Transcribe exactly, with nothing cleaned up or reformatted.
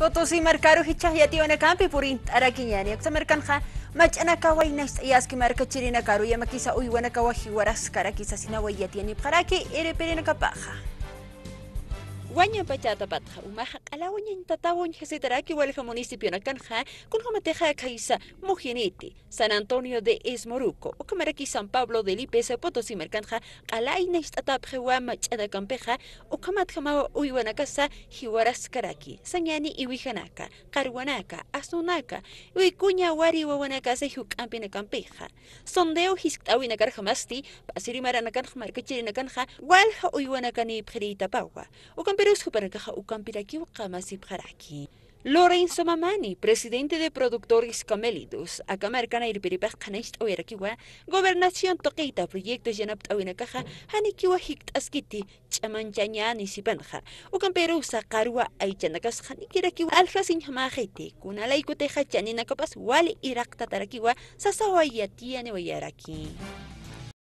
Potosí markaru jichhax yatiyawanakampi purint'arakiñäni. Uksa markanxa mach'anakawa inacht'ayaski markachirinakaru yamakisa uywanakawa jiwaraskaraki sasinawa yatiyanipxaraki iripirinakapaxa. Waña pachätapatxa umaxa q'ala uñañtatawa uñjasitaraki walja municipionakanxa, kunjamatixa khaysa Mujiniti, San Antonio de Esmoruco, ukhamaraki San Pablo de Lipes Potosí markanxa q'ala inacht'atapxiwa mach'anakampixa, ukhamatjamawa uywanakasa jiwaraskaraki, sañäni iwijanaka, qarwanaka, asunaka, wikuña wari wawanakasa juk'ampinakampixa. Sondeo jiskt'äwinakarjamasti, pasiri maranakanxa markachirinakanxa, walja uywanakanïpxirïtapawa. Ukampirus jupanakaxa ukampirakiw qamasipxaraki. Lorenzo Mamani, presidente de Productores Camélidos, aka markan irpiripax qhanañcht'awayarakiwa, gobernación tuqita proyectos yanapt'äwinakaxa, janikiwa jikt'askiti, ch'amanchañäni sipanxa. Ukampirusa qarwa aychanakasxa janikirakiwa aljasiñjamäxiti, kunalaykutixa chaninakapas wali iraqtatarakiwa, sasawa yatiyaniwayaraki.